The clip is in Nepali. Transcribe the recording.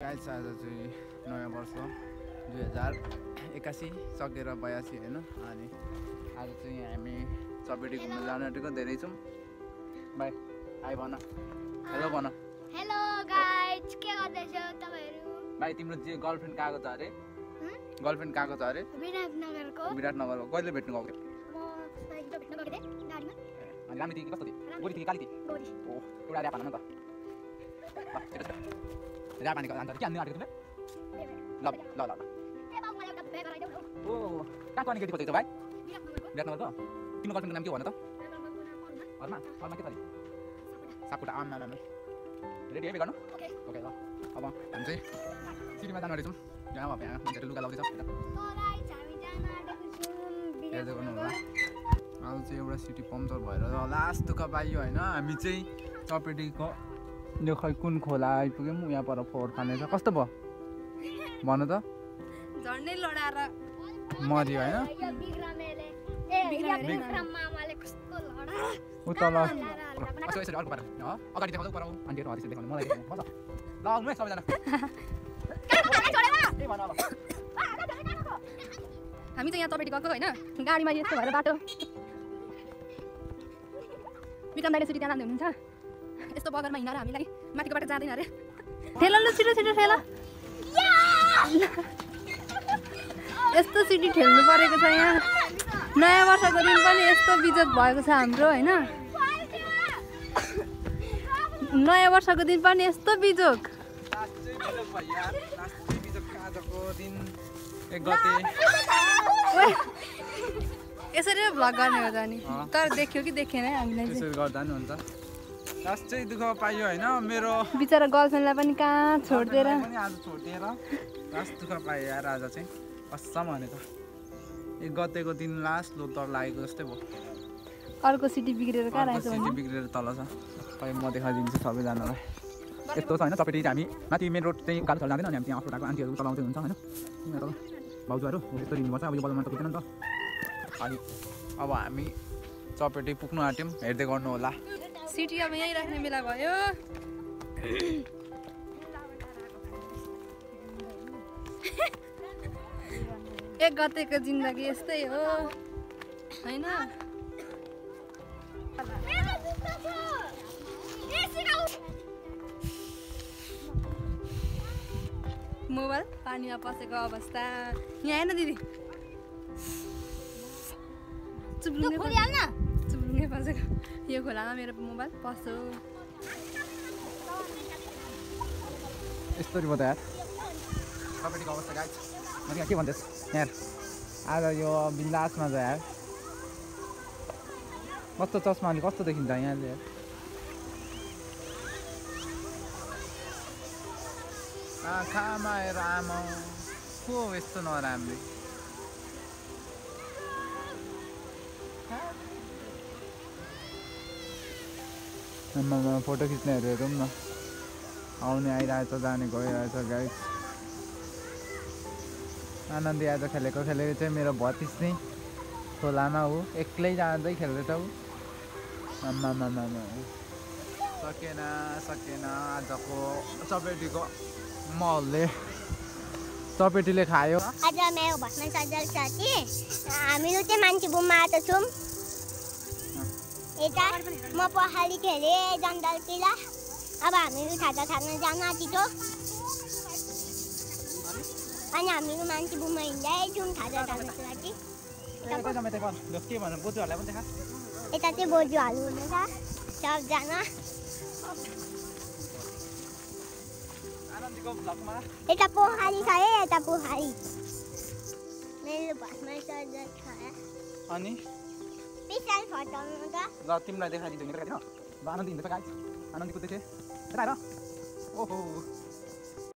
गाइस आज चाहिँ नयाँ वर्ष 2081 सकेर 82 हैन। अनि आज चाहिँ हामी चपेटी घुम्न जान आँटेको धेरै छौं। बाइ हाई भन, हेलो भन। हेलो गाइस, के गर्दैछौ तपाईहरु? भाइ तिम्रो जे गर्लफ्रेन्ड काको छ अरे? गर्लफ्रेन्ड काको छ अरे? विराटनगरको। विराटनगरको कहिले भेट्नु गएको थियो? म साइकल भेट्न गएको थिएँ गाडीमा। अनि राम्रो थियो कि कस्तो थियो? गोरी थियो कि काली थियो? गोरी। ओ, एउटा र्याप हान्न त। र्याप हानेको अन्त के हान्नु आँटेको तिमीले? ल ल ल ल। ए बाबु मलाई एउटा बिहे गराइदेऊ न। ओ, कहाँको अनि केटी खोजेको भाइ? विराटनगरको। विराटनगरको? तिम्रो गर्लफ्रेन्डको नाम के हो भन त? विराटनगरको नाम अरुणा। अरुणा के छ अरे? सापुटा आमा मामा। रेडी है गर्नु? ओके। ओके ल। अब हामी चाहिँ सिटीमा जानु आँटेछौँ। यहाँ अब यहाँ मान्छेले लुगा लाउँदैछ। तो गाइस हामी जान आँटेको छौँ हेर्दै गर्नु होला। विराटनगर। आज चाहिँ एउटा सिटी पम्चर भएर लास्ट दुःख पाइयो हैन। हामी चाहिँ चपेटीको यो खै कुन खोला आइपुग्यौँ। यहाँ पर फोहोर खाने छ। कस्तो भयो भन त? झन्डै लडाएर मरियो हैन। यो बिग्रामेले बिग्राम मामाले कस्तो लडा। उ तल यसो यसरी अर्को पारा अगाडि देखाउँदै पराउ आन्टीहरु हरिस देखाउनु मलाई देखाउनु बस ल आउनु है सबैजना। के भन अब? हामी चाहिँ यहाँ चपेटी गएको होइन, गाडीमा यस्तो भएर बाटो विक्रम दाइले सिटी त्यहाँ लाँदै हुनुहुन्छ। यस्तो बगरमा हिँडेर हामीलाई माथिको बाटो जाँदैन अरे। ठेला ल छिटो छिटो ठेला। यस्तो सिटी ठेल्नु परेको छ यहाँ। नयाँ वर्षको दिन पनि यस्तो बिजोग भएको छ हाम्रो होइन। नयाँ वर्षको दिन पनि यस्तो बिजोग। यसरी भ्लग गर्ने हो त नि, तर देख्यो कि देखेन है हामीलाई चाहिँ। त्यसरी गर्दा नि हुन्छ। लास्ट चाहिँ दुःख पाइयो हैन मेरो बिचरा गर्लफ्रेन्डलाई पनि कहाँ छोडिदिएर पनि आज छोडिदिएर लास्ट दुःख पायो यार। आज चाहिँ असम भनेको एक गतेको दिन लास्ट लोतर लागेको जस्तै भयो। अर्को सिटी बिग्रेर कहाँ अर्को रहेछ सिटी भने बिग्रेर तल छ। खै म देखाइदिन्छु सबैजनालाई। यस्तो छ हैन चपेटी हामी माथि मेन रोड चाहिँ गाडी चल्न जाँदैन। अनि हामी त्यहाँ अफरोडाको आन्टीहरू चलाउँदै हुन्छ हैन। यहाँ तल भाउजूहरू यस्तो हिँड्नुपर्छ। अब यो बजारमा त पुग्दैन नि त। अनि अब हामी चपेटी पुग्नु आँट्यौँ। हेर्दै गर्नु होला। सिटी अब यहीँ राख्ने बेला भयो। एक गतेको जिन्दगी यस्तै हो होइन। मोबाइल पानीमा पसेको अवस्था यहाँ हेर्न दिदी। चुप्लुङ्गे पसेको यो खोलामा मेरो मोबाइल पस्यो। यस्तो भयो त यार चपेटीको अवस्था गाइस। म यहाँ के भन्दैछु यार आज यो बिन्दासमा छ यार। कस्तो चस्माले कस्तो देखिन्छ यहाँ यार। आँखामा हेर आमा को यस्तो नराम्रो। आमामा फोटो खिच्नेहरू हेरौँ न। आउने आइरहेछ जाने गइरहेछ गाइस। आनन्दी आज खेलेको चाहिँ मेरो भतिज नै खोलामा हो। एक्लै जाँदै खेल्दैछ ऊ। आमामामा सकेन आजको चपेटीको महलले चपेटीले खायो। आज मेरो भस्म सजल साथी हामीहरू चाहिँ मान्छे बुममा आएको छौँ। यता म पहाडी खेलेँ जङ्गलतिर। अब हामीहरू खाजा खान जान आँटेको। अनि हामीहरू मान्छे बुममा हिँड्दैछौँ खाजा खानको लागि। यता चाहिँ बोजूहरू हुनुहुन्छ सबजना। यता पोखरी छ है, यता पोखरी मेरो भस्म सजल छ। अनि विशाल फटाउनु त ल तिमीलाई देखाइदिन्छु। ल आनन्दी हिँड्दैछ गाइस। आनन्दी कुद्दै थिए यता आएर। ओहो